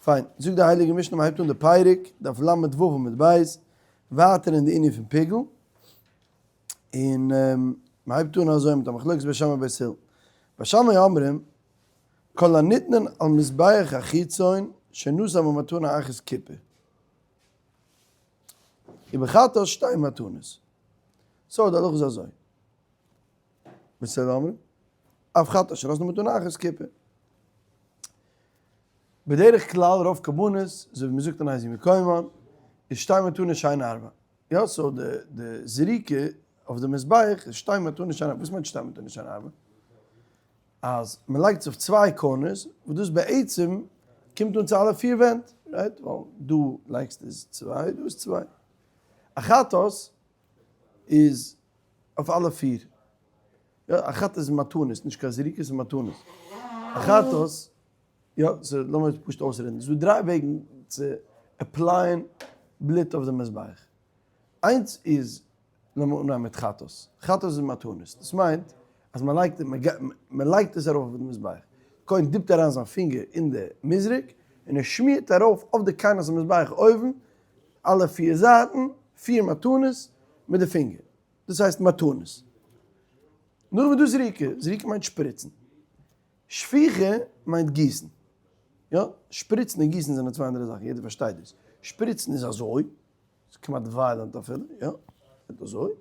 פיין, זאגט די הייליגע משנה מ'הייבט אן די פרק, דף ל"ו עמוד ב', ווייטער אין די ענין פון פיגול, און מ'הייבט אן אזוי מיט א מחלוקת בית שמאי ובית הלל. בית שמאי אומרים, כל הניתנין על מזבח החיצון שנתן במתנה אחת כיפר. ובחטאת שתי מתנות. so די הלכה איז אזוי. בית הלל אומרים, אף חטאת שנתן במתנה אחת כיפר. בדרך כלל רוב קרבנות, אזוי ווי מ'זאגט אין איזהו מקומן, איז שתי מתנות שאין ארבע. יא, so די די זריקה אויף די מזבח איז שתי מתנות שאין ארבע. וואס מיינט שתי מתנות שאין ארבע? אז מ'לייגט עס אויף צוויי corners, וואס דאס בעצם קומט אן צו אלע פיר ווענט, right? ווייל דא לייגסטו איז צוויי, דא איז צוויי. א חטאת איז אויף אלע פיר. יא, א חטאת איז מתנות, נישט קיין זריקות איז מתנות. א חטאת, יא, so לאמיר פשוט אויסרעדן. ס'איז דא דריי וועגן צו apply ען בלוט אויף די מזבח. איינס איז, לאמיר אנהייבן מיט חטאת. חטאת איז מתנות. דאס מיינט אז מען לייגט, מען לייגט עס ארויף אויף די מזבח. כהן dip ט אריין זיין פינגער אין די מזרק און ער שמירט ארויף אויף די קרנות המזבח אויבן, אלע פיר זייטן, פיר מתנות מיט די פינגער. דאס הייסט מתנות. נאכדעם איז דא זריקה, זריקה מיינט שפריצן. שפיכה מיינט גיסן. יא, שפריצן און גיסן זענען צוויי אנדערע זאכן, יעדער פארשטייט דאס. שפריצן איז אזוי, ס'איז כמעט violent אפילו, יא, אזוי.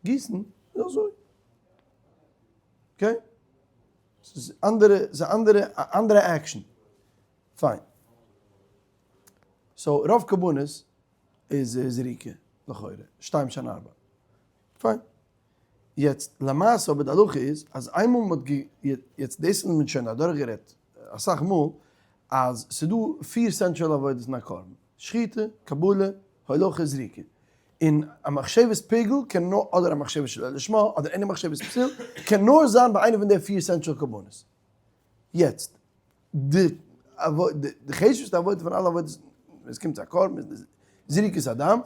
גיסן איז אזוי. okay? ס'איז אנדערע, ס'איז אנדערע, אנדערע action. פיין. so רוב קרבנות איז זריקה, לכאורה, שתיים שהן ארבע. פיין. יעצט למעשה אבער די הלכה איז אז איינמאל מ'האט גע יעצט דאס האט מען שוין אדורכגערעדט אסאך מאל אז ס'איז דא פיר central עבודות אין א קרבן, שחיטה, קבלה, הולכה, זריקה. און א מחשבת פיגול קען נאר אדער א מחשבת שלא לשמה אדער any מחשבת פסול קען נאר זיין ביי איינע פון די פיר central קרבנות. יעצט די די חשוב'סטע עבודה פון אלע עבודות ווען עס קומט צו א קרבן איז די זריקת הדם.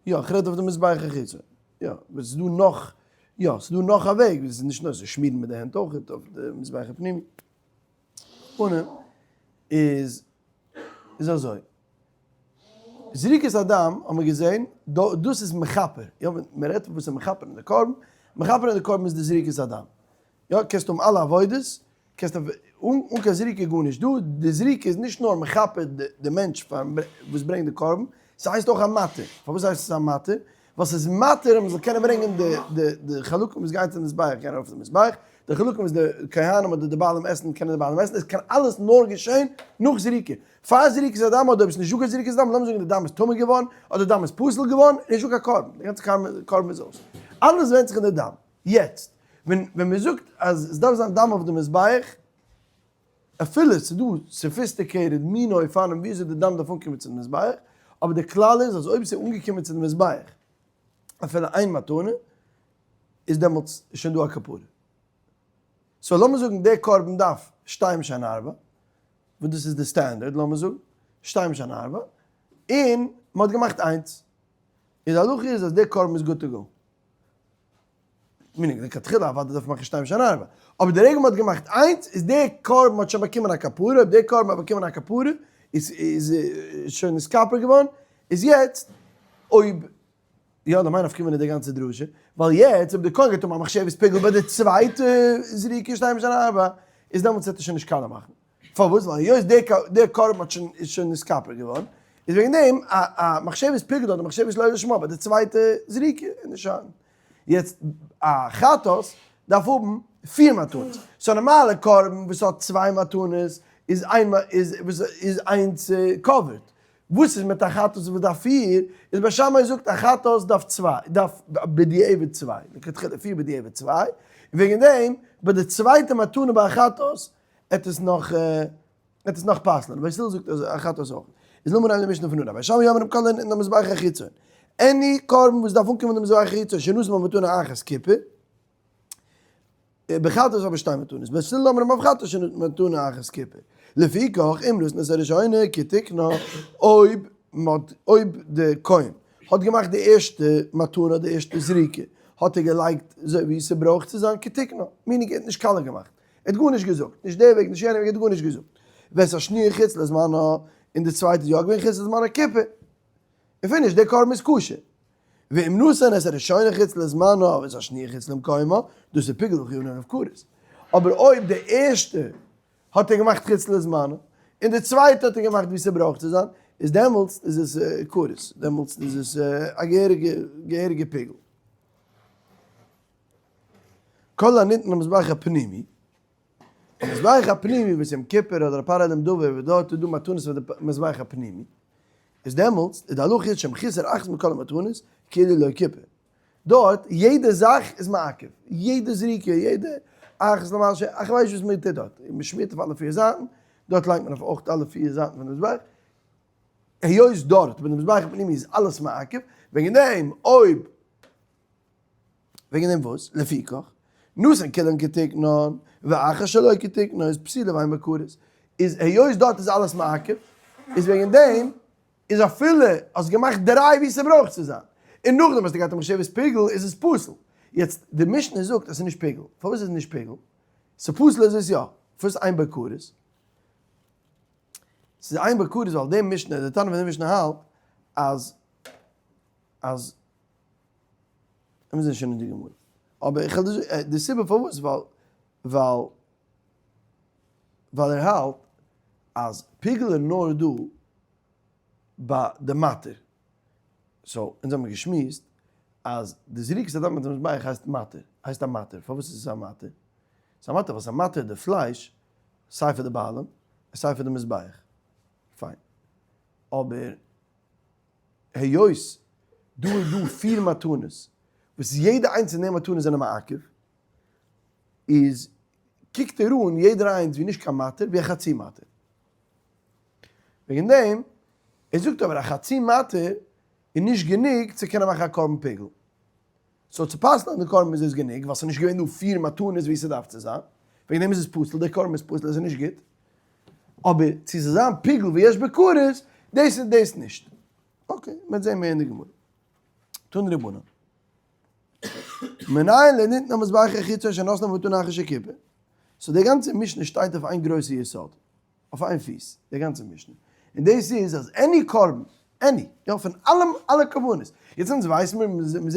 יא, איך רעד אויף די מזבח החיצון. יא, אבער ס'איז דא נאך, יא, ס'איז דא נאך א וועג, וואס איז נישט נאר צו שמירן מיט די הענט אויך אויף די מזבח הפנימי. פנים איז איז אזוי. זריקת הדם האט מען געזען, דאס איז מכפר, יא, ווען מען רעדט פון וואס איז מכפר אין די קרבן, מכפר אין די קרבן איז די זריקת הדם. יא, קענסט האבן אלע עבודות, קענסט אן קיין זריקה גארנישט דא, די זריקה איז נישט נאר מכפר די מענטש וואס ברענגט די קרבן, ס'הייסט אויך א מתיר, פארוואס הייסט עס א מתיר? ווייל ס'איז מתיר אז מ'זאל קענען ברענגען די די די חלקים וואס גייען צום מזבח קענען ארויף צום מזבח, די חלקים וואס די כהנים אדער די בעלים עסן קענען די בעלים עסן, עס קען אלעס נאר געשען נאך זריקה, פאר זריקת הדם אדער אויב עס איז נישטא קיין זריקת הדם, לאמיר זאגן די דם איז טמא געווארן אדער דם איז פסול געווארן, איז נישטא קיין קרבן, די גאנצע קרבן איז אויס, אלעס ווענדט זיך אין די דם, יעצט ווען ווען מען זאגט אז עס דארף זיין דם אויף די מזבח, אפילו עס איז דא sophisticated מיני אופנים ווי אזוי די דם דארף אנקומען צו די מזבח, אבער די כלל איז אז אויב עס איז אנגעקומען צו די מזבח אפילו איין מתנה, איז דעמאלטס שוין דא א כפרה. so לאמיר זאגן די קרבן דארף שתיים שהן ארבע, וואס דאס איז די standard לאמיר זאגן, שתיים שהן ארבע, און מען האט געמאכט איינס, איז די הלכה איז אז די קרבן איז good to go. meaning לכתחילה אוודאי דארף מען מאכן שתיים שהן ארבע, אבער די רגע מען האט געמאכט איינס איז די קרבן האט שוין באקומען א כפרה, אויב די קרבן האט באקומען א כפרה איז איז שוין נתכפר געווארן, איז יעצט אויב יא למאי נפקא מינה די גאנצע דרשה, ווייל יעצט אויב די כהן גייט האבן א מחשבת פיגול ביי די צווייטע זריקה שתיים שהן ארבע, איז דעמאלטס וועט ער שוין נישט קאלע מאכן. פארוואס? ווייל היות דער קרבן האט שוין איז שוין נתכפר געווארן, איז וועגן דעם א א מחשבת פיגול אדער מחשבת לא לשמה ביי די צווייטע זריקה איז נישט שאדן. יעצט א חטאת דארף האבן פיר מתנות, so א נארמאלע קרבן וואס האט צוויי מתנות איז איין איז איז איינס covered, וואס איז מיט א חטאת וואס דארף פיר, איז בית שמאי זאגט א חטאת דארף צוויי, דארף בדיעבד צוויי, לכתחילה פיר בדיעבד צוויי, און וועגן דעם ביי די צווייטע מתנה ביי א חטאת עט עס נאך עט עס נאך פסל'ען, בית הלל זאגט אז א חטאת אויך. איז לאמיר נעמען די משנה פון אנהייב, בית שמאי אומרים כל הניתנין למזבח החיצון, any קרבן וואס דארף אנקומען די מזבח החיצון שנתן במתנה אחת כיפר, בחטאת אבער שתי מתנות, בית הלל אומרים אף חטאת שנתן במתנה אחת כיפר, לפיכך אם נתן את הראשונה כתיקנה, אויב מ'האט אויב די כהן האט געמאכט די ערשטע מתנה די ערשטע זריקה האט ער געלייגט אזוי ווי ס'ברויך צו זיין כתיקנה, meaning ער האט נישט קאלע געמאכט. ער האט גארנישט געזאגט, נישט די וועג נישט יענע וועג, ער האט גארנישט געזאגט. ואת השניה חוץ לזמנה, און די צווייטע איז יא געווען חוץ לזמנה כיפר. און finish, די קרבן איז כשר. ואם נתן את הראשונה חוץ לזמנה ואת השניה חוץ למקומה, דאס איז פיגול וחייבין עליו כרת. אבער אויב די ערשטע האט ער געמאכט חוץ לזמנה, און די צווייטע האט ער געמאכט ווי ס'ברויך צו זיין, איז דעמאלטס איז עס כרת, דעמאלטס איז עס א געהעריגע געהעריגע פיגול. כל הניתן למזבח הפנימי, א מזבח הפנימי וואס יום כיפור אדער א פר אדם דבר וואס דארט איז דא מתנות פאר די מזבח הפנימי, איז דעמאלטס איז די הלכה איז שאם חיסר אחת מכל המתנות כאילו לא כיפר. דארט יעדע זאך איז מעכב, יעדע זריקה, יעדע אחת למעלה ש, איך ווייס נישט וואס מען טוט דארט, מען שמירט אויף אלע פיר זייטן, דארט לייגט מען אויף אויך אלע פיר זייטן פון די מזבח, היות דארט ביי די מזבח הפנימי איז אלעס מעכב, וועגן דעם אויב, וועגן דעם וואס? לפיכך, נתן כולן כתיקנן, ואחת שלא כתיקנה איז פסולה ואין בה כרת, איז היות דארט איז אלעס מעכב, איז וועגן דעם איז אפילו האסט געמאכט דריי ווי ס'ברויך צו זיין, און נאכדעם האסטו געהאט א מחשבת פיגול איז עס פסול. יעצט די משנה זאגט אז ס'איז נישט פיגול, פארוואס איז עס נישט פיגול? ס'פסול איז עס יא, פארוואס אין בו כרת? ס'איז אין בו כרת ווייל די משנה, די תנא פון די משנה האלט אז אז מיר זענען שוין אין די גמרא, אבער איך וועל דיר זאגן די סיבה פארוואס ווייל ווייל ווייל ער האלט אז פיגול איז נאר דא ביי די מתיר. so אונז האמיר געשמועסט אז די זריקת הדם מיט די מזבח הייסט מתיר, הייסט א מתיר, פארוואס איז עס א מתיר? ס'איז א מתיר ווייל ס'איז א מתיר די פלייש סיי פאר די בעלים און סיי פאר די מזבח. פיין. אבער היות דא איז דא פיר מתנות וואס יעדע איינס פון די מתנות זענען מעכב, איז קוקט ער אן יעדער איינס ווי נישט קיין מתיר ווי א חצי מתיר. וועגן דעם, ער זאגט אבער א חצי מתיר איז נישט גענוג צו קענען מאכן א קרבן פיגול. so צו פסל'ען די קרבן איז עס גענוג, ווייל ס'איז נישט געווען דא פיר מתנות ווי ס'דארף צו זיין, וועגן דעם איז עס פסול, דער קרבן איז פסול, עס איז נישט גוט. אבער צו ס'זאל זיין פיגול ויש בו כרת, דאס איז דאס נישט. okay, מ'וועט זען מער אין די גמרא. תנו רבנן. מנין לנתן המזבח החיצון שנתנו במתנה אחר שכיפר. so די גאנצע משנה שטייט אויף איין גרויסע יסוד. אויף איין פיס, די גאנצע משנה. און דאס איז אז any קרבן, any, יא, פון אלע אלע קרבנות, יעצט אונז ווייסן מיר, מען זעט, מען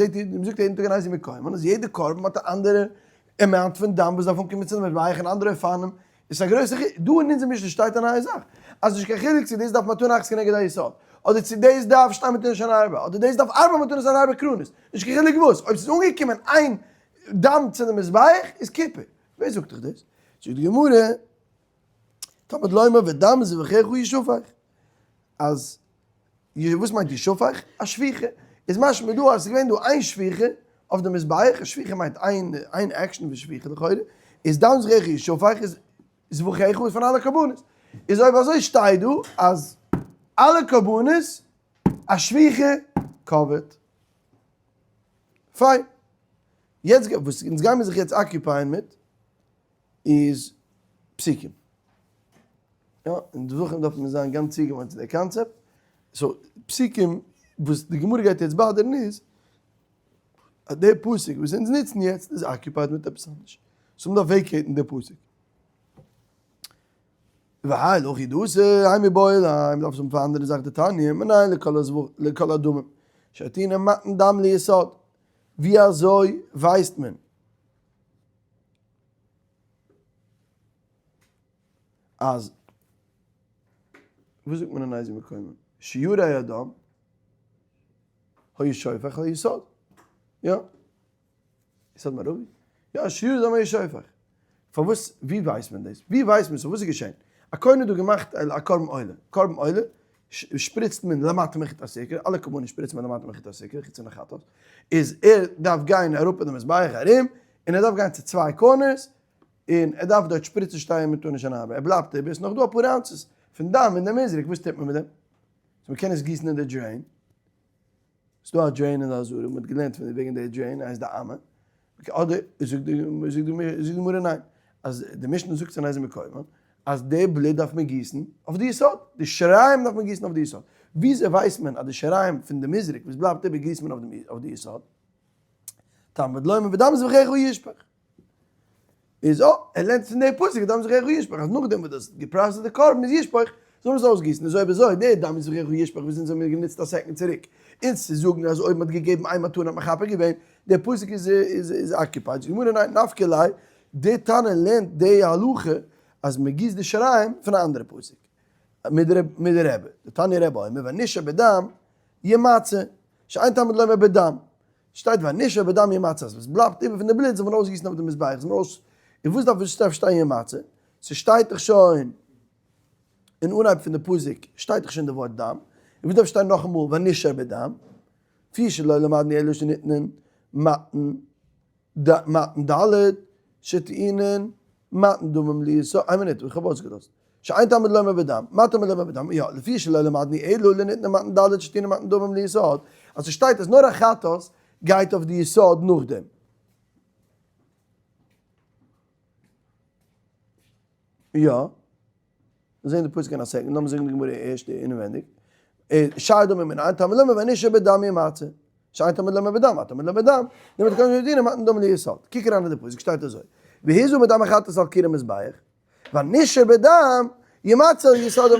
זאגט יעדן טאג אין איזהו מקומן, אז יעדע קרבן האט א אנדערע amount פון דם וואס דארף אנקומען צו די מזבח און אנדערע אופנים, איז א גרויסע חילוק, דא אין אונזער משנה שטייט א נייע זאך, אז נישט קיין חילוק צו דאס דארף מתנה אחת כנגד היסוד, אדער צו דאס דארף שתי מתנות שהן ארבע, אדער דאס דארף ארבע מתנות שהן ארבע קרנות, נישט קיין חילוק וואס, אויב ס'איז אנגעקומען איין דם צו די מזבח איז כיפר. ווער זאגט דיך דאס? זאגט די גמרא, תלמוד לומר ודם זבחיך ישפך, אז וואס מיינט ישפך? א שפיכה, איז משמע דא אז עס איז געווען דא איין שפיכה אויף די מזבח, שפיכה מיינט איין איין עקשן פון שפיכה לכאורה, איז דם זבחיך ישפך איז זבחיך איז פון אלע קרבנות, איז אויב אזוי שטייט דא אז אלע קרבנות א שפיכה cover ט. פיין. יעצט וואס אונז גיימיר זיך יעצט occupy ען מיט איז פסוקים. יא, אין זבחים דארף מען זיין גאנץ צוגעוואוינט צו די קאנצעפט. so, פסוקים וואס די גמרא גייט יעצט bother ן איז, אז די פסוק וואס אונז נוצן יעצט איז occupied מיט עפעס אנדערש. so מ'דארף vacate ן די פסוק. והאי לא חידושא, האי מיבעי ליה, מ'דארף עס האבן פאר אנדערע זאך דתניא, מנין לכל הדמים, שעתידין מתן דם ליסוד. ווי אזוי ווייסט מען? אז וואס זאגט מען אין איזהו מקומן? שיורי הדם היו שופך ליסוד. יא. יסוד מערבי? יא, שיורי הדם היו שופך. פארוואס, ווי ווייסט מען דאס? ווי ווייסט מען? so וואס איז געשען? א כהן האט דא געמאכט א קרבן עולה. קרבן עולה שפריצט מען למטה מחוט הסיקרא, אלע קרבנות שפריצט מען למטה מחוט הסיקרא, חוץ פון די חטאת. איז ער דארף גיין אראפ אין די מזבח ארום, און ער דארף גיין צו צוויי corners, און ער דארף דארט שפריצן שתיים מתנות שהן ארבע, ער בלייבט איבער, ס'איז נאך דא אפאר ounces פון דם אין די מזרק, וואס טוט מען מיט דעם? so מ'קען עס גיסן אין די drain, ס'איז דא א drain אין די עזרה, מ'האט געלערנט פון וועגן די drain, הייסט די אמה, אדער זאגט די גמרא ניין, אז די משנה זאגט אין איזהו מקומן, אז די בלוט דארף מען גיסן אויף די יסוד, די שיריים דארף מען גיסן אויף די יסוד, וויאזוי ווייסט מען אז די שיריים פון די מזרק וואס בלייבט איבער גיסט מען אויף די יסוד? תלמוד לומר ודם זבחיך ישפך. איז אה, ער לערנט פון די פסוק דם זבחיך ישפך אז נאכדעם וואס דו האסט גע process ט די קרבן איז ישפוך, זאל מען עס אויסגיסן, איז אויב אזוי די דם זבחיך ישפך וואס אונז האבן גענוצט א second צוריק אונז צו זאגן אז אויב מען האט געגעבן איין מתנה האט מען מכפר געווען, די פסוק איז איז occupied, זאגט די גמרא ניין נפקא ליה, די תנא לערנט די הלכה אז מען גיסט די שיריים פון א אנדערע פסוק, מדרבי, דתניא רבי אומר והנשאר בדם ימצה, שאין תלמוד לומר בדם, שטייט והנשאר בדם ימצה אז וואס בלייבט איבער פון די בלוט זאל מען אויסגיסן אויף די מזבח, זאל מען אויס, און וואס דארף עס שטיין ימצה? ס'שטייט דאך שוין אין אנהייב פון די פסוק שטייט דאך שוין די ווארט דם, און וואס דארף שטיין נאכאמאל והנשאר בדם? לפי שלא למדנו אלא שניתנין מתן מתן ד' שטעונין מתן דמים ליסוד, איין מינוט איך האב אויסגעלאזט, שאין תלמוד לומר בדם, מה תלמוד לומר בדם, יא, לפי שלא למדנו אלא לניתנין מתן ד' שטעונין מתן דמים ליסוד, אז ס'שטייט אז נאר א חטאת גייט אויף די יסוד נאכדעם. יא. מיר זעהן די פסוק אין א second, לאמיר זאגן די גמרא ערשט אינעווענדיג. שאר דמים מנין תלמוד לומר והנשאר בדם ימצה. שאין תלמוד לומר בדם, מה תלמוד לומר בדם? נאמר תקנת מדינה מתן דמים ליסוד. קוק אריין אין די פסוק שטייט אזוי. והזה מדם החטאת על קיר המזבח, והנשאר בדם ימצה על יסוד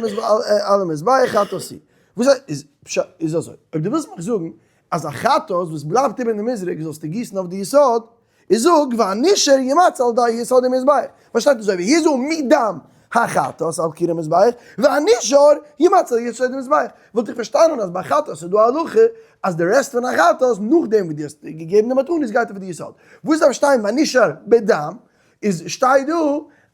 על המזבח חטאת היא. וואס איז פשט איז אזוי, אויב דו ווילסט מיך זאגן אז א חטאת וואס בלייבט איבער אין די מזרק זאלסטו גיסן אויף די יסוד, איז זאג והנשאר ימצה על די יסוד המזבח, וואס שטייט אזוי והזה מדם החטאת על קיר המזבח, והנשאר ימצה על יסוד המזבח, וואלט איך פארשטאנען אז ביי חטאת איז דא א הלכה אז די רעסט פון א חטאת נאכדעם וואס דו האסט געגעבן די מתנות גייט אויף די יסוד, וואס דארף שטיין והנשאר בדם, איז שטייט דא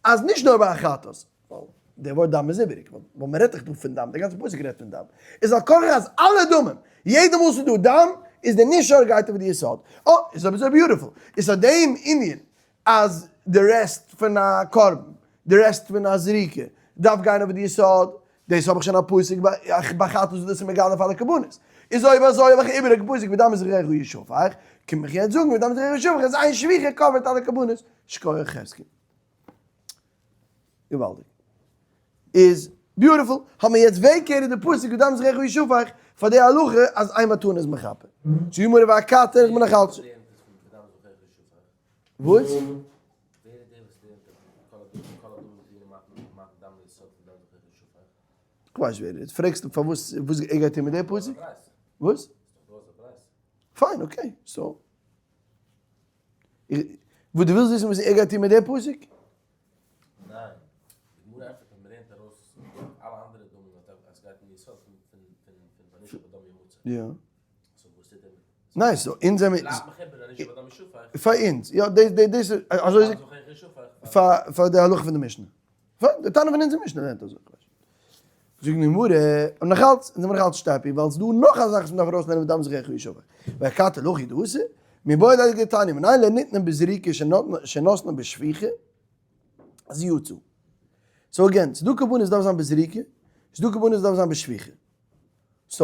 אז נישט נאר ביי א חטאת, ווייל די ווארט דם איז איבעריג, ווייל מען רעדט דאך דא פון דם, די גאנצע פסוק רעדט פון דם, איז על כרחך אז אלע דמים, יעדע מאל ס'איז דא דם, איז די נשאר גייט אויף די יסוד. אה, איז אבער אזוי beautiful. איז פאר דעם ענין אז די רעסט פון א קרבן, די רעסט פון א זריקה, דארף גיין אויף די יסוד, דאס האב איך שוין א פסוק ביי חטאת וואס דאס איז מגלה פאר אלע קרבנות. איז אויב אזוי האב איך איבעריגע פסוק ודם זבחיך ישפך, קום איך יעצט זאגן ודם זבחיך ישפך אז איין שפיכה cover ט אלע קרבנות. שכוח חזקי. געוואלדיג. איז beautiful. האבן מיר יעצט vacated די פסוק ודם זבחיך ישפך פאר די הלכה אז איין מתנה איז מכפר. זאגט די גמרא ואכתי איך בין נאך אלץ. וואס? כ'ווייס ווער איז. פרעגסט פארוואס וואס ער גייט טון מיט די פסוק? וואס? פיין okay. So. וואס דו ווילסט וויסן וואס ער גייט טון מיט די פסוק? ניין, די גמרא ענטפערט אז מ'לערנט ארויס אלע אנדערע דמים אז ס'גייט אין יסוד פון פון פון והנשאר בדם ימצה. יא. so וואס טוט ער מיט? ניין so אונז זעמיר. בלייבט מיך איבער והנשאר בדם ישפך. פאר אונז, יא דאס דאס איז אזוי ודם זבחיך ישפך. פאר פאר די הלכה פון די משנה. פיין, די תנא פון אונזער משנה לערנט אזוי. זאגט די גמרא, און נאך אלץ, אונז זעמיר נאך אלץ שטאפי, ווייל ס'דא נאך א זאך וואס מ'דארף ארויסלערנען ודם זבחיך ישפך. ואכתי להכי דאתא, מיבעי ליה לכדתניא, מנין לניתנה בזריקה שנתנה בשפיכה, אז יצא. so again, ס'דא קרבנות דארף זיין בזריקה, ס'דא קרבנות דארף זיין בשפיכה. so,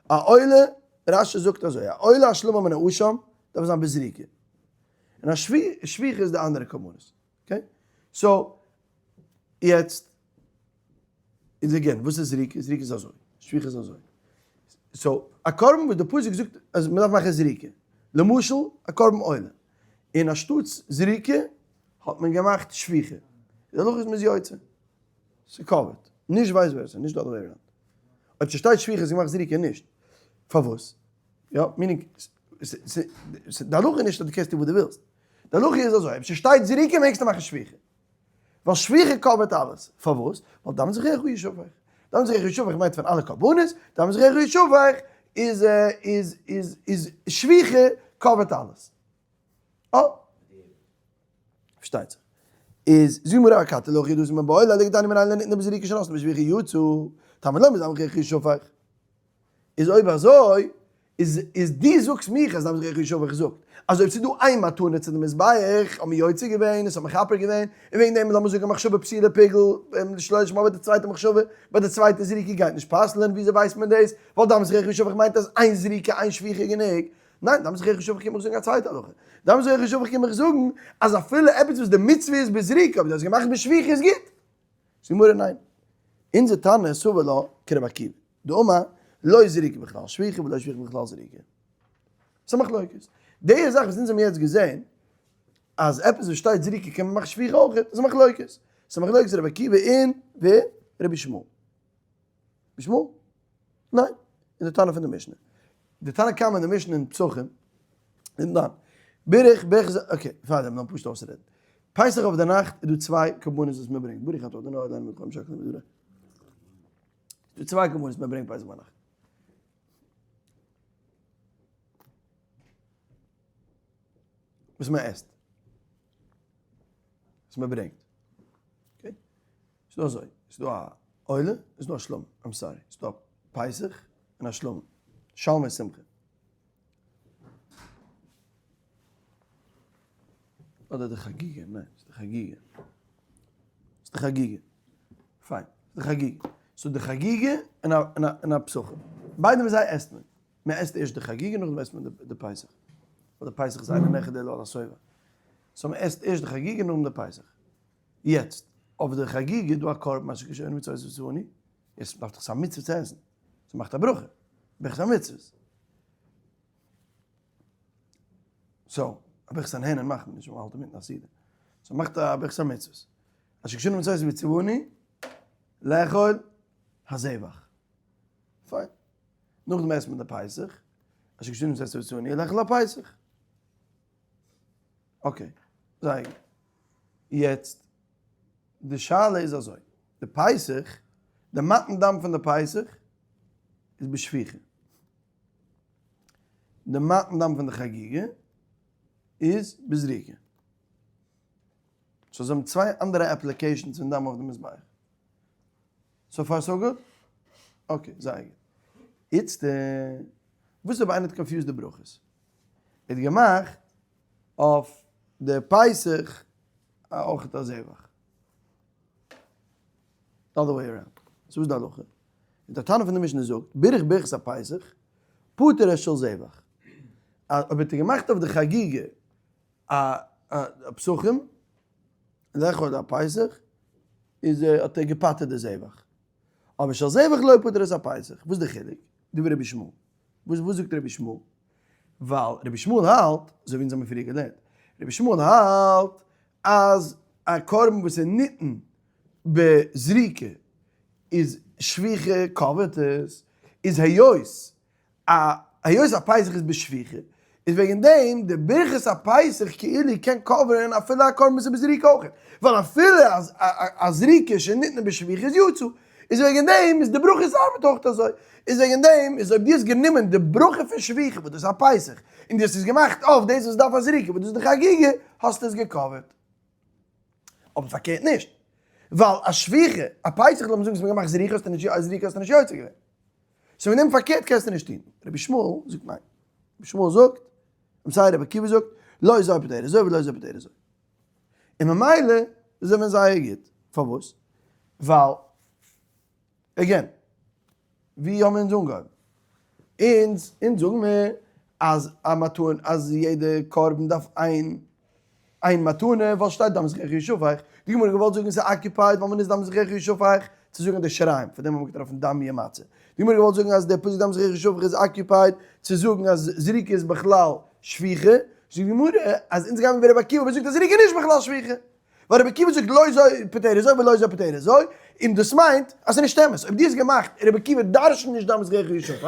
א עולה, רש"י זאגט אזוי, א עולה השלמה מן האשם דארף זיין בזריקה. און א שפיכה איז די אנדערע קרבנות. okay? so, יעצט, איז again, וואס איז זריקה? זריקה איז אזוי, שפיכה איז אזוי. so, א קרבן וואס די פסוק זאגט אז מ'דארף מאכן זריקה. למשל, א קרבן עולה. און אנשטאטס זריקה האט מען געמאכט שפיכה. די הלכה איז מ'איז יוצא. ס'איז covered. נישט vice versa, נישט די other way around. אויב ס'שטייט שפיכה איז געמאכט זריקה נישט. פארוואס? יא, meaning, די הלכה איז נישט אז דו קענסט טון וואס דו ווילסט. די הלכה איז אזוי, אויב ס'שטייט זריקה מעגסטו מאכן שפיכה. ווייל שפיכה cover ט אלעס. פארוואס? ווייל דם זבחיך ישפך. דם זבחיך ישפך מיינט פון אלע קרבנות, דם זבחיך ישפך איז איז איז איז שפיכה cover ט אלעס. אה. פארשטייט זיך. איז זאגט מיר אכתי להכי דאתא מיבעי ליה לכדתניא מנין לניתנה בזריקה שנתנה בשפיכה יצא. תלמוד לומר דם זבחיך ישפך. איז אויב אזוי איז איז דו זאגסט מיך אז דם זבחיך ישפך זאגט אז אויב ס'איז דא איין מתנה צו די מזבח האט מען יוצא געווען עס האט מכפר געווען און וועגן דעם לאמיר זאגן מחשבה פסולה פיגול שלא לשמה ביי די צווייטע מחשבה ביי די צווייטע זריקה גייט נישט פסל'ען וויאזוי ווייסט מען דאס ווייל דם זבחיך ישפך מיינט אז איין זריקה איין שפיכה איז גענוג ניין דם זבחיך ישפך קומט מיך זאגן א צווייטע הלכה דם זבחיך ישפך קומט מיך זאגן אז אפילו עפעס וואס די מצוה איז בזריקה אבער דו האסט געמאכט בשפיכה איז גוט זאגט די גמרא ניין אונזער תנא סבר לה כרבי עקיבא דאמר לא זריקה בכלל שפיכה ולא שפיכה בכלל זריקה. ס'איז א מחלוקת. די זאך וואס אונז האבן יעצט געזען. אז עפעס וואס שטייט זריקה קען מען מאכן שפיכה אויך, איז א מחלוקת. ס'איז א מחלוקת רבי עקיבא און ווער? רבי ישמעאל. רבי ישמעאל? ניין, אין די תנא פון די משנה. די תנא קמא אין די משנה אין פסחים, נעמט אן. בירך ברך ז, okay, פאר דעם לאמיר פשוט אויסרעדן. פסח אויף די נאכט איז דא צוויי קרבנות וואס מען ברענגט, ברוך אתה אדוני אלוהינו מלך העולם שהכל נהיה בדברו. ס'איז דא צוויי קרבנות מען ברענגט פסח ביינאכט. וואס מען עסט. וואס מען ברענגט. Okay. ס'איז דא אזוי, ס'איז דא א עולה, ס'איז דא א שלמים, I'm sorry, ס'איז דא א פסח און א שלמים, שלמי שמחה. אדער די חגיגה, ניין, ס'איז די חגיגה. ס'איז די חגיגה. פיין, די חגיגה. ס'איז די חגיגה און א און א און א פסחים. ביידע מיט זיי עסט מען. מען עסט ערשט די חגיגה נאכדעם עסט מען די פסח. ווייל די פסח איז אינו נכד אלא על השובע. so מען עסט ערשט די חגיגה נאכדעם די פסח. יעצט, אויף די חגיגה איז דא א קרבן אשר קדשנו במצותיו וצונו, יעצט דארף דאך עס א מצוה צו עסן, ס'מאכט א ברכה, ברכת המצוות. so, א ברכת הנהנין מאכט מען נישט ווען מ'האלט אינמיטן א סעודה. so מ'מאכט א ברכת המצוות. אשר קדשנו במצותיו וצונו, לאכול הזבח. פיין. נאכדעם עסט מען די פסח, אשר קדשנו במצותיו וצונו, לאכול הפסח. okay, זייער גוט. יעצט, די שאלה איז אזוי, די פסח, די מתן דם פון די פסח איז בשפיכה. די מתן דם פון די חגיגה איז בזריקה. so זיי האבן צוויי אנדערע applications פון דם אויף די מזבח. so far so good? okay, זייער גוט. איצט, וואס אויב איינער האט confused די ברכות? ער האט געמאכט אויף די פסח אויך א זבח. The other way around. so וואס איז די הלכה? און די תנא פון די משנה זאגט, בירך ברכת הפסח, פטר את של זבח. אויב האט ער געמאכט אויף די חגיגה א פסחים, לאכול הפסח, איז האט ער געפטר'ט די זבח. אבער של זבח לא פטר את הפסח. וואס איז די חילוק? דברי רבי ישמעאל. וואס וואס זאגט רבי ישמעאל? ווייל רבי ישמעאל האלט, אזוי ווי אונז האבן פריער געלערנט, רבי ישמעאל האלט אז א קרבן וואס איז ניתן בזריקה איז שפיכה cover ט עס, איז היות א היות א פסח איז בשפיכה, איז וועגן דעם די ברכת הפסח כאילו קען cover ן אפילו א קרבן וואס איז בזריקה אויך, ווייל אפילו א זריקה שניתנה בשפיכה איז יצא, איז וועגן דעם איז די ברכות ארבעט אויך אזוי, איז וועגן דעם איז אויב דו האסט גענומען די ברכה פון שפיכה וואס דאס איז א פסח, און דו האסט עס געמאכט אויף דאס וואס דארף א זריקה וואס דאס איז די חגיגה, האסטו עס גע cover ט. אבער פארקערט נישט, ווייל א שפיכה, א פסח לאמיר זאגן האסט געמאכט זריקה האסטו נישט זריקה האסטו נישט יוצא געווען. so וועגן דעם פארקערט קענסטו נישט טון. רבי ישמעאל זאגט ניין. רבי ישמעאל זאגט, און סיי רבי עקיבא זאגט, לא זו פוטרת זו ולא זו פוטרת זו. און ממילא זענען מיר זייער גוט. פארוואס? ווייל, again, ווי האבן אונז אנגעהויבן? אונז, אונז זאגן מיר אז א מתנה, אז יעדע קרבן דארף איין איין מתנה, ווייל שטייט דם זבחך ישפך, די גמרא האט געוואלט זאגן ס'איז occupied ווייל מ'נוצט דם זבחך ישפך צו זאגן די שיריים, פאר דעם האט מען געטראפן דם ימצה. די גמרא האט געוואלט זאגן אז דער פסוק דם זבחך ישפך איז occupied צו זאגן אז זריקה איז בכלל שפיכה, זאגט די גמרא אז אונז גיימיר ווי רבי עקיבא וואס זאגט אז זריקה איז נישט בכלל שפיכה. ווייל רבי עקיבא זאגט לא זו פוטרת זו ולא זו פוטרת זו, און דאס מיינט אז ס'איז נישט אמת, אויב דו האסט געמאכט רבי עקיבא דרש'נט נישט דם זבחך ישפך,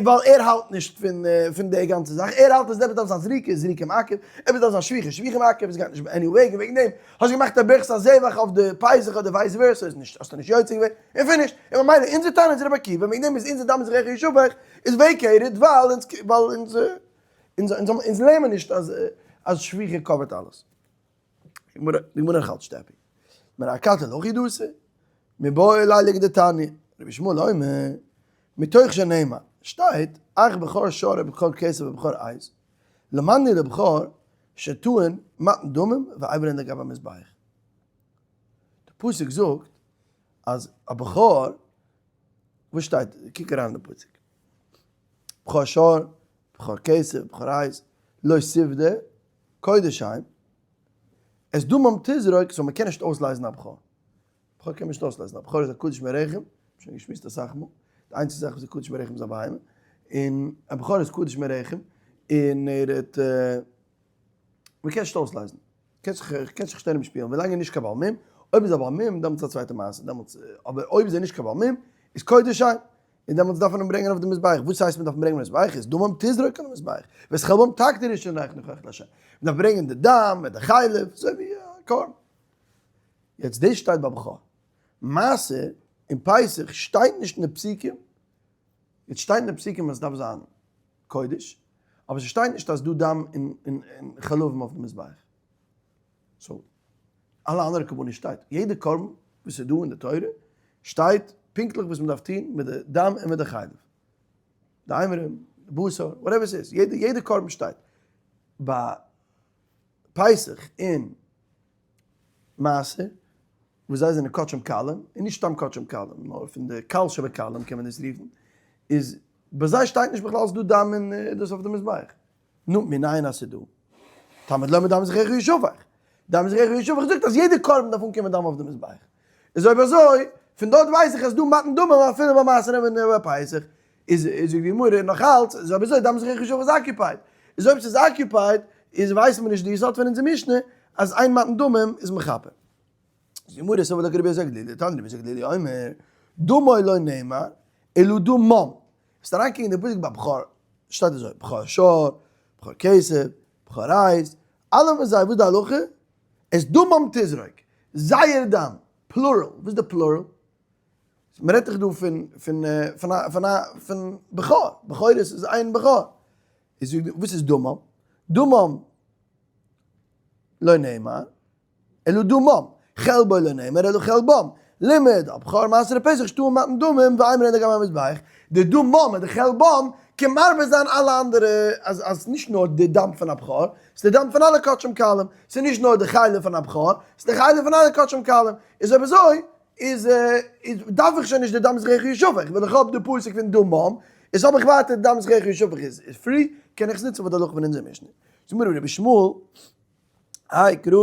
ווייל ער האלט נישט פון פון די גאנצע זאך, ער האלט אז עפעס דארף זיין זריקה, זריקה מעכב, עפעס דארף זיין שפיכה, שפיכה מעכב, עס גייט נישט any way, און וועגן דעם האסט געמאכט א ברכת הזבח אויף די פסח אדער vice versa איז נישט, האסטו נישט יוצא געווען, און finish, און ממילא אונזער טענה איז רבי עקיבא, וועגן דעם איז אונזער דם זבחך ישפך איז vacated ווייל אונז ווייל אונז אונז לערנען נישט אז אז שפיכה cover ט אלעס. די גמרא נאך אלץ שטעפי. מר אכתי לא חידושא, מיבעי ליה לכדתניא, רבי ישמעאל אומר, מתוך שנאמר, שטייט, אך בכור שור ובכור כשב ובכור עז, למדנו לבכור שטעון מתן דמים ואיברין לגבי המזבח. די פסוק זאגט אז א בכור, וואס שטייט? קוק אריין אין די פסוק. בכור שור, בכור כשב, בכור עז, לא תפדה, קודש הם, את דמם תזרוק, so מ'קען נישט אויסלייזן א בכור. בכור קען מען נישט אויסלייזן, א בכור איז א קדוש מרחם, שוין געשמועסט אסאך מאל, די איינציגסטע זאך וואס איז קדוש מרחם איז א בהמה, און א בכור איז קדוש מרחם, און ער האט, מ'קען נישט אויסלייזן. קענסט זיך שטעלן שפילן ווילאנג ער איז נישט קיין בעל מום, אויב איז א בעל מום דעמאלטס איז א צווייטע מעשה, דעמאלטס, אבער אויב איז ער נישט קיין בעל מום, איז קודש שיין, און דעמאלטס דארף מען אים ברענגען אויף די מזבח, וואס הייסט מען דארף אים ברענגען אויף די מזבח, איז דמם תזרוק על המזבח, ואת חלבם תקטיר ראשון ריח ניחוח לה', מען דארף ברענגען די דם מיט די חלב, אזוי ווי א קרבן. יעצט דאס שטייט ביי בכור. מעשר און פסח שטייט נישט אין די פסוקים, יעצט שטייט אין די פסוקים אז עס דארף זיין קודש, אבער ס'שטייט נישט אז דא דם און חלבים אויף די מזבח. so אלע אנדערע קרבנות שטייט, יעדע קרבן וואס איז דא אין די תורה שטייט פונקטליך וואס מ'דארף טון מיט די דם און מיט די חלב. די אימורים, די בשר, whatever ס'איז, יעדע יעדע קרבן שטייט. ביי פסח און מעשר וואס זיי זענען קדשים קלים, און נישט סתם קדשים קלים, נאר פון די קל שבקלים קען מען דאס רופן, איז ביי זיי שטייט נישט בכלל אז ס'דא דם און דאס אויף די מזבח. נו, מנין אז ס'דא? תלמוד לומר דם זבחך ישפך. דם זבחך ישפך זאגט אז יעדע קרבן דארף אנקומען דם אויף די מזבח. איז אויב אזוי, פון דארט ווייס איך אז דא מתן דמים אפילו ביי מעשר און ביי פסח. איז זאגט די גמרא נאך אלץ, איז אויב אזוי דם זבחך ישפך איז occupied. איז אויב ס'איז occupied, איז ווייסט מען נישט די יסוד פון אונזער משנה אז אין מתן דמים איז מכפר. זאגט די גמרא סבר לה כרבי יוסי הגלילי, תניא רבי יוסי הגלילי אומר, דמו לא נאמר, אלא דמם. וועסט אריינקוקן אין די פסוק ביי בכור, שטייט אזוי, בכור שור, בכור כשב, בכור עז, אלע פון זיי, וואס איז די הלכה? את דמם תזרוק, זייער דם, plural, וואס איז די plural? מען רעדט דאך דא פון פון פון א פון א פון בכור, בכורות איז איין בכור, איז וואס איז דמם? דמם לא נאמר, אלא דמם, חלבו לא נאמר אלא חלבם, לימד, הבכור מעשר פסח שטעון מתן דמים ואימורין לגבי המזבח, די דמם און די חלבם קען מרבה זיין אלע אנדערע, אז אז נישט נאר די דם פון א בכור, ס'איז די דם פון אלע קדשים קלים, ס'איז נישט נאר די חלב פון א בכור, ס'איז די חלב פון אלע קדשים קלים, איז אויב אזוי איז איז דארף איך שוין נישט די דם זבחך ישפך, ווייל איך האב די פסוק פון דמם, איז האב איך ווייטער די דם זבחך ישפך איז free, קען איך עס נוצן פאר די הלכה פון אונזער משנה. זאגט מיר רבי ישמעאל, האי קרא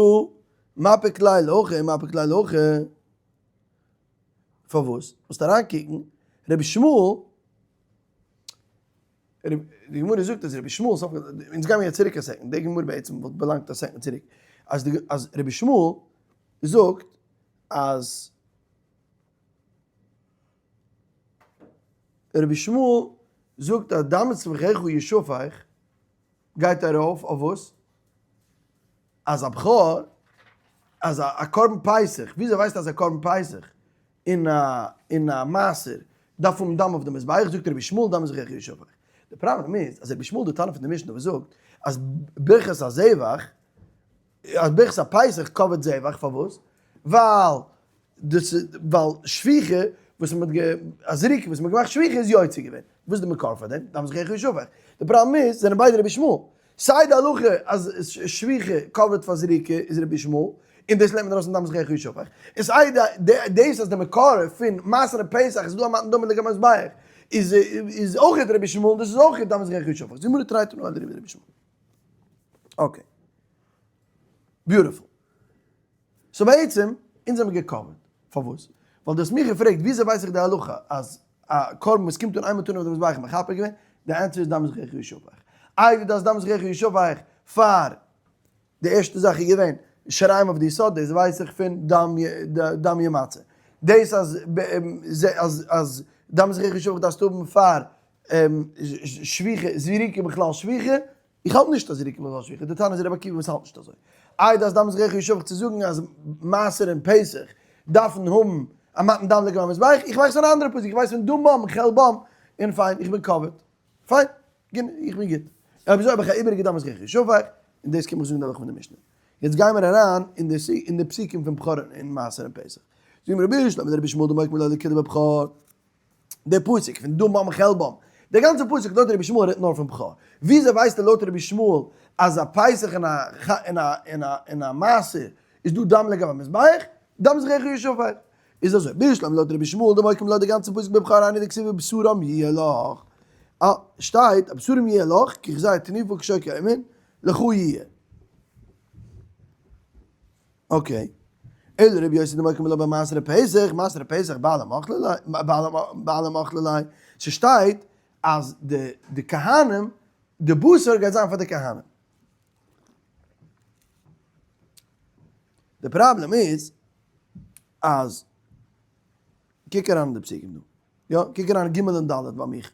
מפיק ליה להכי מפיק ליה להכי, פארוואס? מוזט אריינקוקן, רבי ישמעאל, די גמרא זאגט אז רבי ישמעאל, אונז גיימיר יעצט צוריק א second, די גמרא בעצם וואלט באלאנגט א second צוריק, אז אז רבי ישמעאל זאגט אז רבי ישמעאל זאגט אז דם זבחיך ישפך גייט ארויף אויף וואס? אז א בכור, אז א קרבן פסח, וויאזוי ווייסטו אז א קרבן פסח און א און א מעשר דארף האבן דם אויף די מזבח, זאגט רבי ישמעאל דם זבחיך ישפך. די פראבלעם איז אז רבי ישמעאל די תנא פון די משנה וואס זאגט אז ברכת הזבח, אז ברכת הפסח cover ט זבח, פארוואס? ווייל דאס איז ווייל שפיכה וואס מען האט גע א זריקה וואס מען האט געמאכט שפיכה איז יוצא געווען. וואס איז די מקור פאר דעם? דם זבחך ישפך. די פראבלעם איז זענען ביידע רבי ישמעאל. סיי די הלכה אז שפיכה cover ט פאר זריקה איז רבי ישמעאל, און דאס לערנט מען ארויס פון דם זבחך ישפך. און סיי די דאס אז די מקור פון מעשר און פסח איז דא א מתן דמים לגבי מזבח איז איז אויך רבי ישמעאל און דאס איז אויך דם זבחך ישפך. זו גמרא תרי תנאי דרבי ישמעאל. okay. Beautiful. So בעצם, אונז זעמיר גע cover ט. פארוואס? ווייל דו האסט מיך געפרעגט וויאזוי ווייס איך די הלכה אז א קרבן וואס קומט אן איין מתנה אויף די מזבח איז מכפר געווען? די ענטפער איז דם זבחך ישפך. איי דו דארפסט דם זבחך ישפך פאר די ערשטע זאך איז געווען שיריים אויף די יסוד, דאס ווייס איך פון דם דם ימצה. דאס אז אז אז דם זבחך ישפך דארפסטו האבן פאר שפיכה, זריקה בכלל שפיכה, איך האלט נישט אז זריקה בכלל שפיכה, די תנא איז רבי עקיבא וואס האלט נישט אזוי. איי דאס דם זבחך ישפך צו זאגן אז מעשר און פסח דארפן האבן א מתן דם לגבי המזבח, איך ווייס פון א אנדערע פסוק, איך ווייס פון דמם חלבם, און פיין, איך בין covered. פיין, איך בין גוט. אויב אזוי האב איך א איבעריגע דם זבחך ישפך, און דאס קומט מיך זאגן די הלכה פון די משנה. יעצט גיימער אריין אין די אין די פסוקים פון בכור און מעשר און פסח. זאגט מיר רבי ישמעאל רבי ישמעאל דמוקי מלא לקילא בבכור. דער פסוק פון דמם חלבם, דער גאנצער פסוק לויט רבי ישמעאל רעדט נאר פון בכור, וויאזוי ווייסטו לויט רבי ישמעאל אז א פסח און א און א און א און א מעשר איז דא דם לגבי המזבח, דם זבחך ישפך, איז אזוי, בשלמא לויט רבי ישמעאל דמוקים לויט די גאנצע פסוק בבכור היינו דכתיב ובשרם יהיה לך, אה, שטייט ובשרם יהיה לך, ככזית תנופה כשוק הימין, לך יהיה. Okay. אלא רבי יוסי דמוקי מלה במעשר פסח, מעשר פסח בעלים אכלי ליה. ס'שטייט אז די די כהנים, די בשר גייט זיין פאר די כהנים. די פראבלעם איז אז קוק אריין אין די פסוקים דא, יא, קוק אריין ג' און ד' ביי מיך,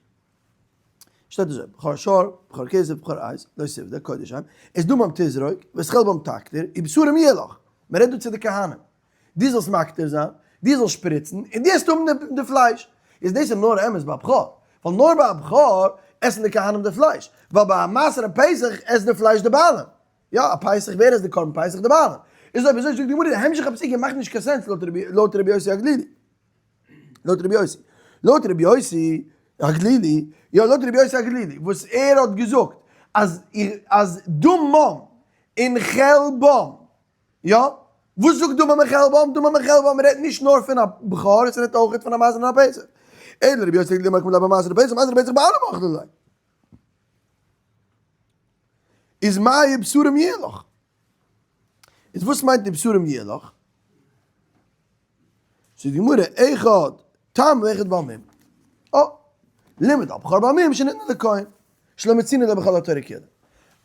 שטייט אזוי, בכור שור, בכור כסף, בכור עז, לא תפדה, קודש הם, את דמם תזרוק, ואת חלבם תקטיר, ובשרם יהיה לך. מען רעדט דא צו די כהנים. דו זאלסט מקטיר זיין, דו זאלסט שפריצן, און דו וועסט האבן די פלייש. איז דאס איז נאר אמת ביי בכור, ווייל נאר ביי א בכור עסן די כהנים די פלייש, ווייל ביי א מעשר און פסח עסט די פלייש די בעלים. יא, א פסח, ווער עסט די קרבן פסח? די בעלים. איז אויב אזוי זאגט די גמרא, די המשך הפסוקים מאכט נישט קיין sense לויט רבי יוסי הגלילי. לויט רבי יוסי. לויט רבי יוסי הגלילי, יא לויט רבי יוסי הגלילי, וואס ער האט געזאגט אז אז דמם און חלבם, יא? וואס זאגט דמם און חלבם? דמם און חלבם רעדט נישט נאר פון א בכור, עס רעדט אויך פון א מעשר און א פסח. אלא רבי יוסי הגלילי מקום לבא מעשר ופסח, מעשר ופסח בעלים אכלו ליה. איז מאי ובשרם יהיה לך? איז וואס מיינט ובשרם יהיה לך? זאגט די גמרא, אחד תם ואחד בעל מום. אה, לימד על בכור בעל מום שניתנו לכהן, שלא מצינו לו בכל התורה כולה.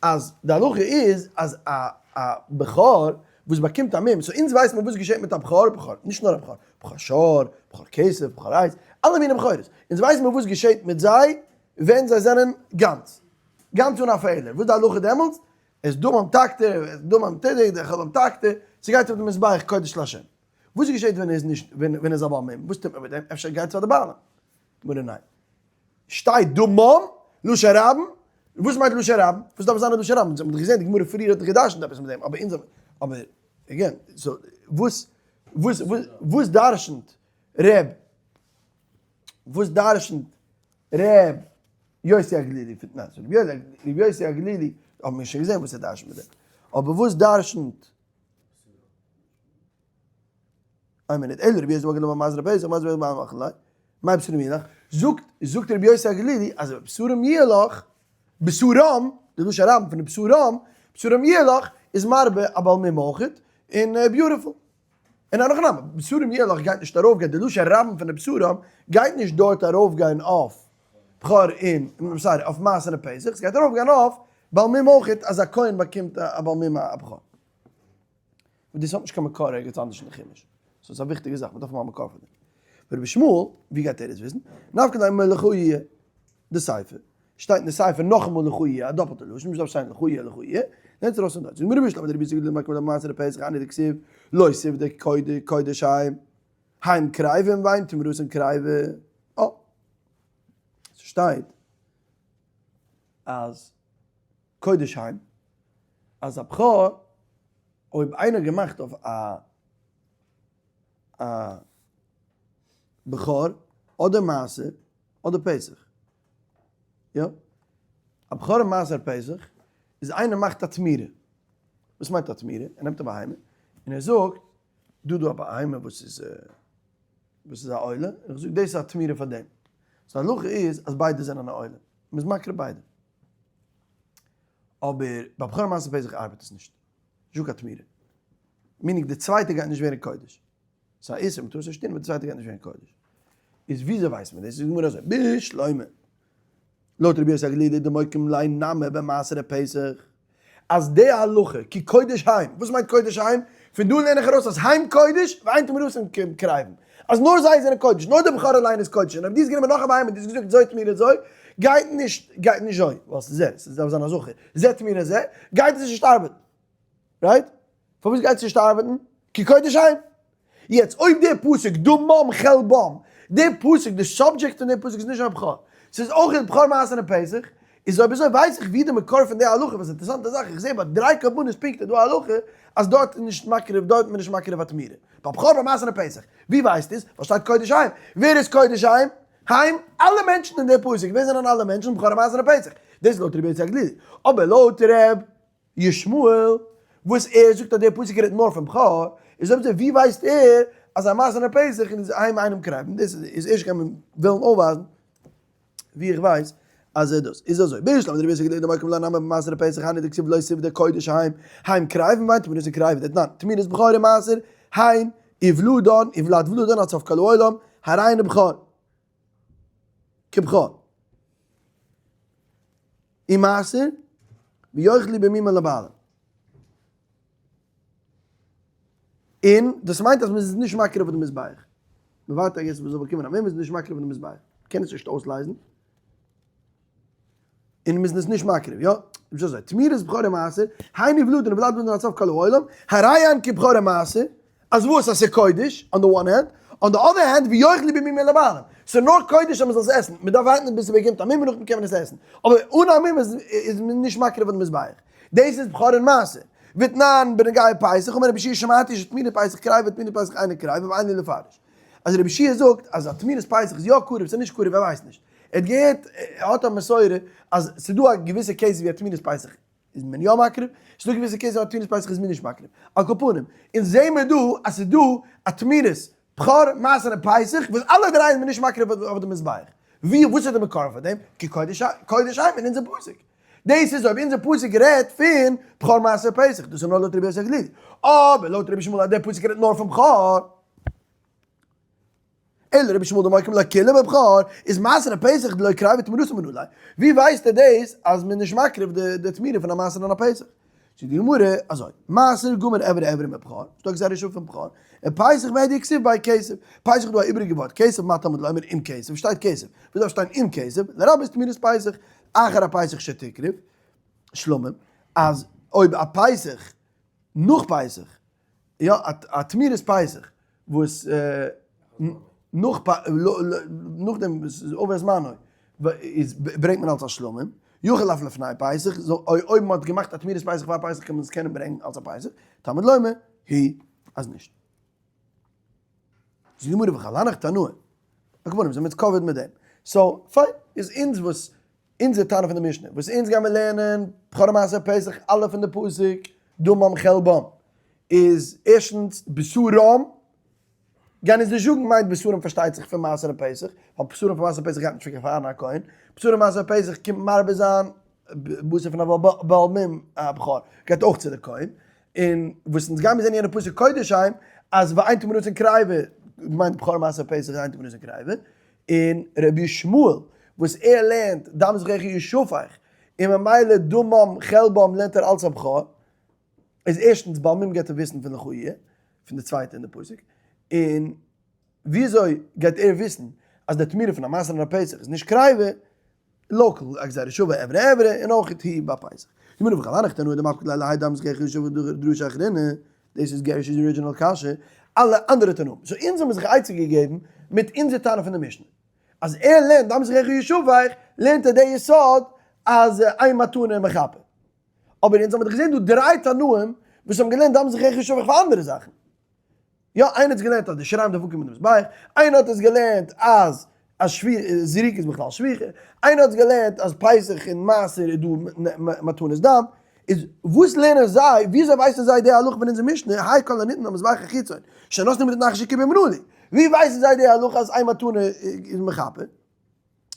אז די הלכה איז אז א א בכור וואס באקומט א מום, so אונז ווייסן מיר וואס געשעט מיט א בכור, בכור, נישט נאר א בכור, בכור שור, בכור כסף, בכור עז, אלע מיני בכורות, אונז ווייסן מיר וואס געשעט מיט זיי ווען זיי זענען גאנץ, גאנץ אן א פעלער, וואס איז די הלכה דעמאלטס? את דמם תקטיר, את דמם תזרוק, וחלבם תקטיר, ס'גייט אויף די מזבח קודש לה'. וואס געשעט ווען ער איז נישט, ווען ער איז א בעל מום? וואס טוט מען מיט דעם? אפשר גייט עס פאר די בעלים? גמרא ניין. שטייט דמם, לשון רבים, וואס מיינט לשון רבים? וואס דארף זיין א לשון רבים? אונז האבן דאך געזען די גמרא פריער האט דאך גע'דרש'נט עפעס מיט דעם, אבער אונז האבן, אבער again, so וואס, וואס, וואס דרש'נט ר', וואס דרש'נט ר' יוסי הגלילי פון ניין, ר' יוסי הגלילי האבן מיר שוין געזען וואס ער דרש'נט מיט דעם, אבער וואס דרש'נט איין מינוט, אלא רבי יוסי הגלילי אמר מעשר ופסח, מעשר ופסח בעלים אכלי ליה, מאי בשרם יהיה לך, זאגט זאגט רבי יוסי הגלילי אז בשרם יהיה לך, בשרם, די לשון רבים פון די בשרם, בשרם יהיה לך איז מרבה א בעל מום אויכעט, און beautiful. און א נאך נאמען, בשרם יהיה לך גייט נישט ארויפגיין, די לשון רבים פון די בשרם גייט נישט דארט ארויפגיין אויף בכור און, sorry, אויף מעשר און פסח, ס'גייט ארויפגיין אויף בעל מום אויכעט אז א כהן באקומט א בעל מום א בכור. און דאס האט נישט קיין מקור ערגעץ אנדערש אין די חומש. so ס'איז א וויכטיגע זאך, מ'דארף האבן א מקור פאר דעם. ורבי ישמעאל, ווי גייט ער עס וויסן? נפקא ליה מלך יהיה, די סיפא. שטייט אין די סיפא נאכאמאל לך יהיה, א דאפלטע לשון, נישט דארף שטיין לך יהיה לך יהיה. נעמט ער ארויס פון דארט. זאגט רבי ישמעאל, רבי יוסי גדול מקום למעשר פסח אני דכתיב, לא תפדה קודש הם, הם קרבים ואין תמורתן קרבה. אה. ס'שטייט אז קודש הם, אז א בכור, אויב איינער האט געמאכט אויף א א בכור אדער מעשר אדער פסח, יא, א בכור און מעשר פסח, איז איינער מאכט א תמורה, וואס מיינט א תמורה? ער נעמט א בהמה און ער זאגט, דא דא א בהמה וואס איז וואס איז א עולה, און איך זאג דאס איז א תמורה פאר דעם, so הלכה איז אז ביידע זענען א עולה, מ'איז מקריב ביידע. אבער ביי בכור מעשר פסח ארבעט עס נישט. נישטא קיין תמורה. meaning די צווייטע גייט נישט ווערן קודש. ס'איז א איסור, מ'טאר עס נישט טון, אבער די צווייטע גייט נישט ווערן קודש. איז וויאזוי ווייסט מען דאס? איז די גמרא אזוי, בשלמא. לויט רבי יוסי הגלילי דמוקים ליה נמי במעשר ופסח. אז די הלכה כי קודש הם, וואס מיינט קודש הם? פון דא לערן איך ארויס אז הם קודש ואין תמורתן קרבים, אז נאר זיי זענען קודש, נאר די בכור אליין איז קודש, און אויב דו האסט גענומען נאך א בהמה און דו האסט געזאגט זו תמורת זו, גייט נישט, גייט נישט זוי, ווייל ס'איז זה, ס'דארף זיין א זכר, זה תמורת זה, גייט עס נישט ארבעטן. right? פארוואס גייט עס נישט ארבעטן? כי קודש הם. יעצט אויב דער פסוק דמם חלבם, דער פסוק, די subject פון דער פסוק איז נישט א בכור, ס'איז אויך די בכור מעשר און פסח, איז אויב אזוי ווייס איך ווי די מקור פון די הלכה, וואס אינטערעסאנטע זאך, איך זעה ביי דריי קרבנות פונקט איז דא א הלכה אז דארט איז נישט מקריב, דארט איז מען נישט מקריב א תמורה, ביי בכור ביי מעשר און פסח, ווי ווייסט עס? ווייל שטייט קודש הם, ווער איז קודש הם? הם? אלע מענטשן אין דער פסוק, ווער זענען אלע מענטשן? בכור מעשר און פסח, דאס איז לויט רבי יוסי הגלילי, אבער לויט ר' ישמעאל, וואס ער זאגט אז דער פסוק רעדט נאר פון בכור, איז אויב אזוי ווי ווייסט ער אז א מעשר און א פסח איז הם אינם קרבים, דאס איז ערשט קען מען וועלן אויפווייזן ווי איך ווייס אז ער דאס איז אזוי, בשלמא דרבי יוסי הגלילי דמוקים ליה נמי במעשר ופסח היינו דכתיב לא תפדה קודש הם, הם קרבים ואין תמורתן קרבה דתנן, תמורת בכור ומעשר, הן וולדן וולד ולדן עד סוף כל העולם, הרי הן בכור כבכור. ומעשר, ויאכלו במומן לבעלים. און דאס מיינט אז מען איז נישט מקריב אויף די מזבח. מען ווארט I guess מען זאל באקומען א מום, מען איז נישט מקריב אויף די מזבח. מען קען עס נישט אויסלייזן. און מען איז עס נישט מקריב, יא? נישט אזוי. תמורת בכור ומעשר, היינו ולד און ולד ולד עד סוף כל העולם, הרי הן כבכור ומעשר, אז וואס? אז ס'איז קודש, on the one hand, on the other hand, ויאכלו במומים לבעלים. ס'איז נאר קודש אז מען זאל עס עסן, מען דארף ווארטן ביז ס'באקומט א מום און נאכדעם קען מען עס עסן. אבער אן א מום איז מען נישט מקריב אויף די מזבח. דאס איז בכור און מעשר. ותנן בנוגע פסח, אמר רבי יהושע שמעתי שתמורת פסח קריבה ותמורת פסח אינה קריבה ואין לי לפרש. אז רבי יהושע זאגט אז א תמורת פסח איז יא קרב ס'איז נישט קרב ער ווייסט נישט. ער האט געהערט, ער האט א מסורה אז ס'איז דא א געוויסע case ווי א תמורת פסח איז מען יא מקריב, ס'איז דא געוויסע cases ווי א תמורת פסח איז מען נישט מקריב. על כל פנים, אונז זעהן מיר דא אז ס'איז דא א תמורת בכור, מעשר און פסח וואס אלע דריי איז מען נישט מקריב אויף די מזבח. ווי וואס איז די מקור פאר דעם? כי קודש קודש הם אין אונזער פסוק. דאס איז אויב אונזער פסוק רעדט פון בכור מעשר פסח, דאס איז נאר לויט רבי יוסי הגלילי. אבער לויט רבי ישמעאל אז דער פסוק רעדט נאר פון בכור, אלא רבי ישמעאל דמוקים לכולהו בבכור, איז מעשר ופסח דלא קריבי תמורתן מנא ליה. ווי ווייסט ער דאס אז מען איז נישט מקריב די תמורה פון א מעשר און א פסח? זאגט די גמרא אזוי, מעשר גמר איברא איברא מבכור, ס'דא גזירה שוה פון בכור, און פסח והדיא כתיב ביה כסף, פסח איז דא א איבעריגע ווארט כסף מה תלמוד לומר עם כסף, שטייט כסף, וואס דארף שטיין עם כסף, לרבות תמורת פסח, אחר הפסח שתקרב, שלמים, אז אויב א פסח נאך פסח, יא א תמורת פסח וואס נאך נאכדעם וואס איז עובר זמנו איז ברענגט מען אלס א שלמים, יכול אף לפני פסח, אויב מען האט געמאכט א תמורת פסח פאר פסח קען מען עס קענען ברענגן אלס א פסח, תלמוד לומר היא אז נישט. זאגט די גמרא וכל הנך תנאי, על כל פנים זעמיר יעצט covered מיט דעם, so פיין איז אונז וואס אונזער טענה פון די משנה וואס אונז גיימיר לערנען בכור מעשר פסח אלע פון די פסוק דמם חלבם איז ערשטנס בשרם גייען אונז נישט זאגן מיינט בשרם פארשטייט זיך פון מעשר און פסח ווייל בשרם פון מעשר פסח גייט נישט פאר אהרן הכהן בשרם מעשר פסח קומט מרבה זיין בשר פון א בעל מום א בכור גייט אויך צו די כהן און וואס אונז גיימיר זען יענע פסוק קודש הם אז ואין תמורתן קריבה מיינט בכור מעשר פסח אין תמורתן קריבה און רבי ישמעאל וואס ער לערנט דם זבחיך ישפך און ממילא דמם חלבם לערנט ער אלץ א בכור, איז ערשטנס בעל מום גייט ער וויסן פון לך יהיה, פון די צווייטע אין די פסוק, און וויאזוי גייט ער וויסן אז די תמורה פון א מעשר און א פסח איז נישט קריבה, לאקעל א גזירה שווה עברה עברה און אויך היא ביי פסח. גמרא וכל הנך תנאי דמפקיד ליה להאי דם זבחיך ישפך דרשה אחרינא, דאס איז געריש'ס original קשיא, אלע אנדערע תנאים. so אונז האבן זיך עצה געגעבן מיט אונזער טענה פון די משנה. אז ער לערנט דם זבחיך ישפך, לערנט ער די יסוד אז איין מתנה מכפר. אבער אונז האבן דאך געזען דא דריי תנאים וואס האבן געלערנט דם זבחיך ישפך פאר אנדערע זאכן. יא, איינער האט עס געלערנט אז די שיריים דארף אנקומען אין די מזבח, איינער האט עס געלערנט אז אז זריקה איז בכלל שפיכה, איינער האט עס געלערנט אז פסח און מעשר איז דא מתנות דם, איז וואס לערנען זיי, וויאזוי ווייסן זיי די הלכה פון אונזער משנה, האי כל הניתן למזבח החיצון, שנתנו מתנת אחר שכיפר מנא ליה, ווי ווייסן זיי די הלכה אז איין מתנה איז מכפר?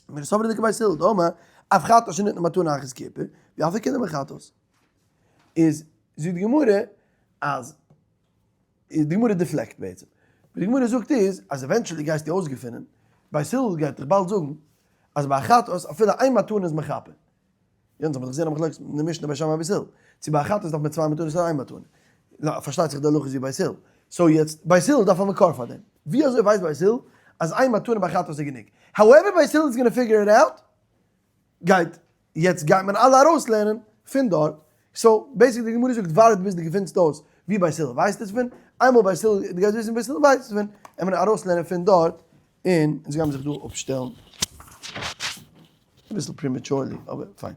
מיר סברי דכבית הלל דאמר, אף חטאת שניתנה מתנה אחת כיפור, ואף כולה מחטאת. איז זאגט די גמרא אז איז די גמרא deflect בעצם. וואס די גמרא זאגט איז אז eventually גייסטו אויסגעפינען, בית הלל גייט דיך באלד זאגן אז ביי א חטאת אפילו איין מתנה איז מכפר. יענץ האב איך געזען א מחלוקת אין די משנה בית שמאי ובית הלל, צו ביי א חטאת דארף מען צוויי מתנות אדער איין מתנה. לא, פארשטייט זיך די הלכה איז ווי בית הלל. so יעצט, בית הלל דארף א מקור פאר דעם. ווי אזוי ווייסט בית הלל אז איין מתנה ביי חטאת איז גענוג? However בית הלל איז gonna figure it out, גייט יעצט גייט מען אלע ארויסלערנען פון דארט, so basically די גמרא זאגט ווארט ביז דו געפינסט אויס ווי בית הלל ווייסט עס פון, איינמאל בית הלל, דו גייסט וויסן ווי בית הלל ווייסט עס פון, וועט מען ארויסלערנען פון דארט, און אונז גיימיר זיך דא אפשטעלן אביסל prematurely אבער פיין.